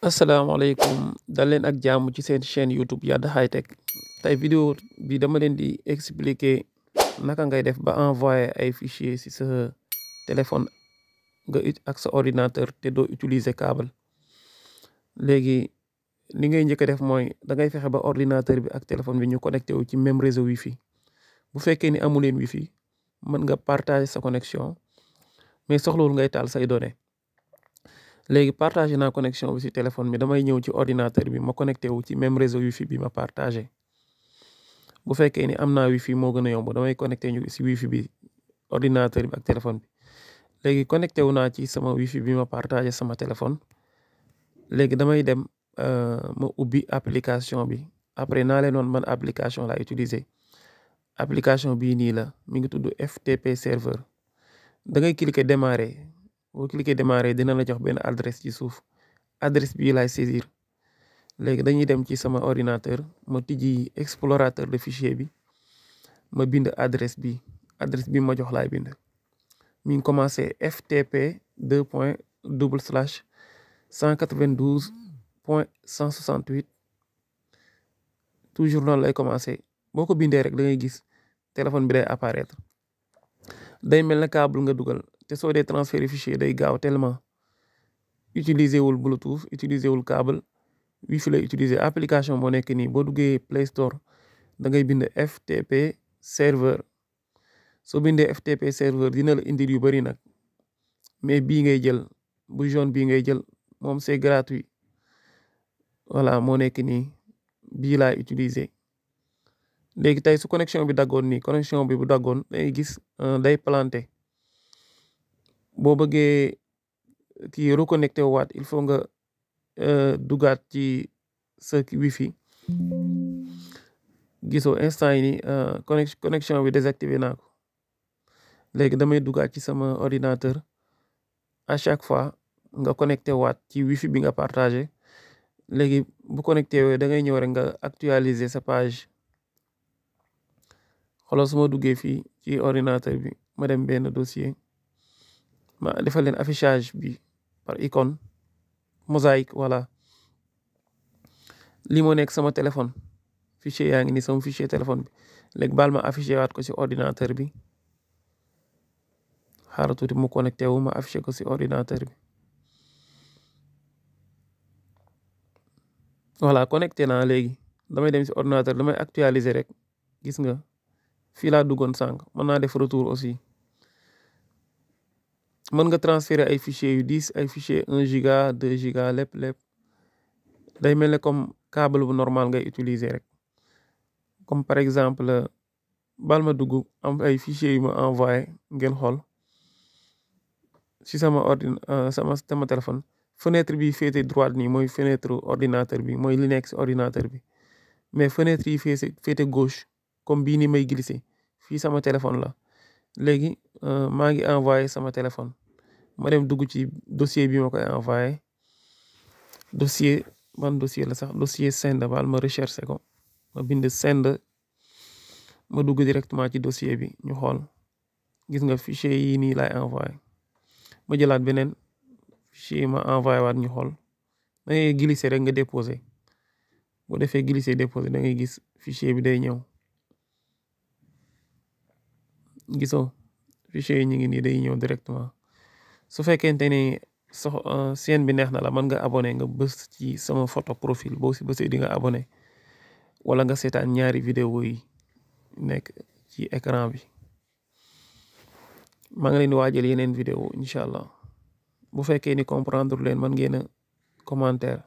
asalaamaaleykum dal leen ak jàmm ci seen chaîne YouTube Yada High Tech tey vidéo bi dama leen di expliquer naka ngay def ba envoyer ay fichier ci sa téléphone ak sa ordinateur te doo utiliser câble léegi li ngay njëkk a def mooy da ngay fexe ba ordinateur bi ak téléphone bi ñu connecté wu ci même réseau wifi bu fekkee ni amu leen wifi mën nga partager sa connexion mais soxlawul ngay taal say données. léegi partagé naa connexion bi ci téléphone bi damay ñëw ci ordinateur bi ma connecté wu ci même réseau wifi bi ma partagé bu fekkee ni am naa wifi moo gën a yomb damay connecté ñu ci wifi bi ordinateur bi ak téléphone bi léegi connecté wu naa ci sama wifi bi ma partagé sama téléphone léegi damay dem ma ubbi application bi après naa leen woon man application laa utiliser application bii nii la mi ngi tudd FTP serveur da ngay cliquer démarrer. boo cliquer démarrer dina la jox benn adresse ci suuf adresse bii laay saisir léegi dañuy dem ci sama ordinateur ma tijji explorateur de fichier bi ma bind adresse bi ma jox laay bind mi ngi commencé ftp 2./192.168 toujours noonu lay commencé boo ko bindee rek da ngay gis téléphone bi day apparaître day mel ne câble nga dugal te soo dee transférer fichier day gaaw tellement utiliser wul bluetooth utiliser wul câble wifi lay utiliser application moo nekk nii boo duggee Play Store da ngay bind FTP serveur soo bindee FTP serveur dina la indil yu bëri nag mais bii ngay jël bu jaune bii ngay jël moom c'est gratuit voilà moo nekk nii bii laay utiliser léegi tey su connexion bi daggoon nii connexion bi bu daggoon day gis day planté boo bëggee kii reconnecté waat il faut nga dugaat ci sa wifi gisoo instant yi nii connexion bi désactivé naa ko léegi damay dugaat ci sama ordinateur à chaque fois nga connecté waat ci wifi bi nga partagé léegi bu connecté wee da ngay ñëw rek nga actualiser sa page xoolal su ma duggee fii ci ordinateur bi ma dem benn dossier ma defal leen affichage bi par icône mosaïque voilà lii moo nekk sama téléphone fichier yaa ngi ni sama fichier téléphone bi léegi baal ma affiché waat ko ci ordinateur bi xaaral tuuti mu connecté wu ma affiché ko ci ordinateur bi voilà connecté naa léegi damay dem ci ordinateur damay actualiser rek gis nga fii laa duggoon sànq mën naa def retour aussi mën nga transférer ay fichiers yu 10 ay fichiers 1 giga 2 giga lépp day mel ne comme câble bu normal ngay utiliser rek comme par exemple bal ma dugg am ay fichiers yu ma envoyé ngeen xool ci sama sama téléphone fenêtre bi féete droite nii mooy fenêtre ordinateur bi mooy li nekk ci ordinateur bi mais fenêtre yi féete gauche comme bii ni may glisser fii sama téléphone la léegi maa ngi envoyé sama téléphone ma dem dugg ci dossier bi ma koy envoyé dossier ban dossier la sax dossier send baal ma recherché ko ma bind send ma dugg directement ci dossier bi ñu xool gis nga fichier yi nii laay envoyé ma jëlaat beneen fichier ma envoyé waat ñu xool da ngay glisser rek nga déposé boo defee glisser déposé da ngay gis fichier bi day ñëw gisoo fichier yi ñu ngi nii day ñëw directement su fekkente ni chaîne bi neex na la mën nga abonné nga bës ci sama photo profil boo si bësee di nga abonné wala nga seetaan ñaari vidéo yi nekk ci écran bi maa ngi leen di waajal yeneen vidéo incha allah bu fekkee ni comprendre leen mën ngeen a commentaire